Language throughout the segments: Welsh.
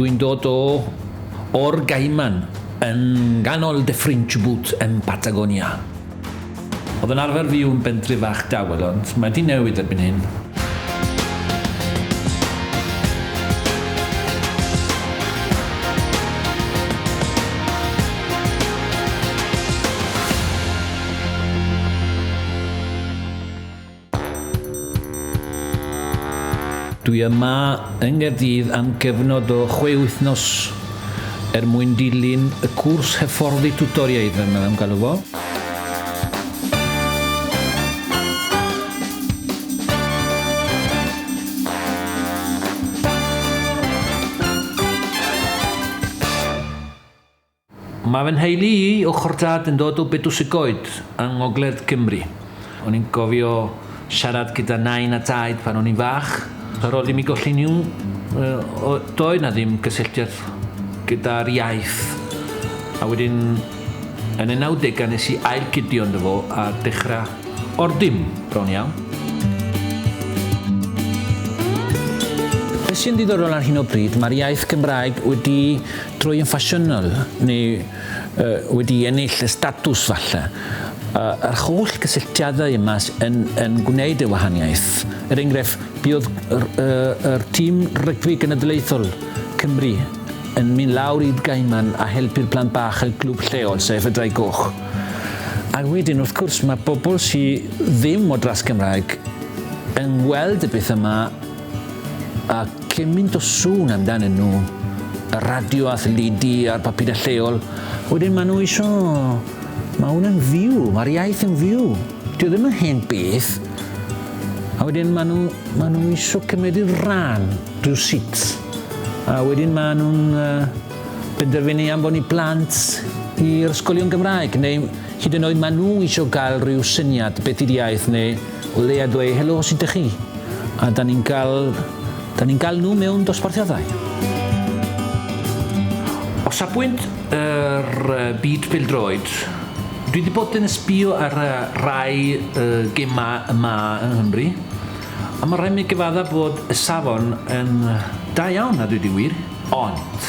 Dwi'n dod o o'r Gaiman yn ganol Dyffryn Chubut yn Patagonia. Oedd yn arfer fyw yn bentre fach dawel ond mae 'di newid erbyn hyn. Dwi yma yng Nghaerdydd am gyfnod o chwe wythnos er mwyn dilyn y cwrs hyfforddi tiwtoriaid fel maen nhw'n galw fo. Mae fy nheulu i, ochr dad, yn dod o Betws y Goed yng ngogledd Cymru. O'n i'n cofio siarad gyda nain a taid pan o'n i'n fach. Ar ôl i mi golli nhw, doedd 'na ddim cysylltiad gyda'r iaith. A wedyn yn y nawdegau nes i ailgydio ynddo fo a dechrau o'r dim, bron iawn. Beth sy'n ddiddorol ar hyn o bryd, mae'r iaith Gymraeg wedi troi yn ffasiynol, neu wedi ennill y statws falle. Yr holl gysylltiadau yma yn, yn gwneud y wahaniaeth. Er enghraifft, buodd yr, yr tîm rygbi genedlaethol Cymru yn mynd lawr i'r Gaiman a helpu'r plant bach y glwb lleol, sef y Ddraig Goch. A wedyn, wrth gwrs, mae bobl sy ddim o dras Gymraeg yn gweld y beth yma a cymaint o sŵn amdanyn nhw, y radio a theledu a'r papurau lleol, wedyn maen nhw isio, mae hwnna'n fyw, mae'r iaith yn fyw, dyw e ddim yn hen beth. A wedyn maen nhw, maen nhw isio cymryd rhan rhywsut. A wedyn maen nhw'n uh, benderfynu anfon i blant i'r ysgolion Gymraeg, neu hyd yn oed maen nhw eisiau gael rhyw syniad beth ydi'r iaith neu o leia dweud helo sut ydych chi? A da ni'n gael, da ni'n gael nhw mewn dosbarthiadau. O safbwynt yr byd pêl-droed, dwi wedi bod yn ysbio ar rai gemau yma yng Nghymru, a mae rhaid mi gyfadda bod y safon yn da iawn a dweud y gwir. Ond,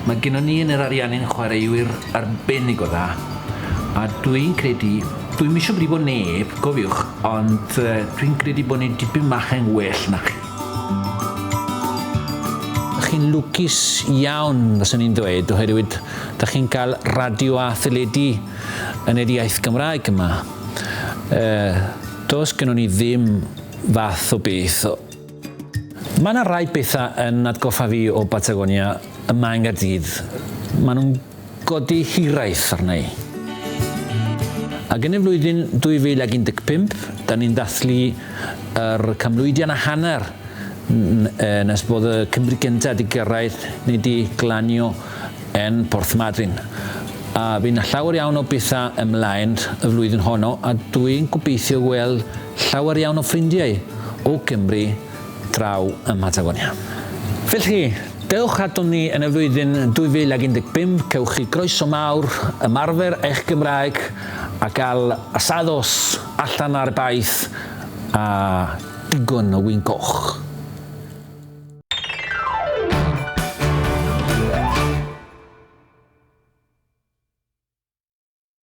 mae gennon ni yn yr Ariannin chwaraewyr arbennig o dda, a dwi'n credu, dwi'm isio brifo neb, gofiwch, ond dwi'n credu bod ni dipyn bach yn well na chi. Chi'n lwcus iawn, fyswn i'n dweud, oherwydd da chi'n cael radio a theledu yn yr iaith Gymraeg yma. Does gynnon ni ddim fath o beth. Mae yna rai pethau yn atgoffa fi o Batagonia yma yng Nghaerdydd. Maen nhw'n codi hiraeth arna i. Ac yn y flwyddyn 2015, da ni'n dathlu yr canmlwyddiant a hanner nes bod y Cymry gyntaf 'di gyrraedd neu 'di glanio yn Porth Madryn. A fydd 'na llawer iawn o bethau ymlaen y flwyddyn honno a dwi'n gobeithio gweld llawer iawn o ffrindiau o Gymru draw ym Mhatagonia. Felly, dewch atom ni yn y flwyddyn 2015, cewch chi groeso mawr, ymarfer eich Gymraeg a gael asados allan ar y baith a digon o win coch.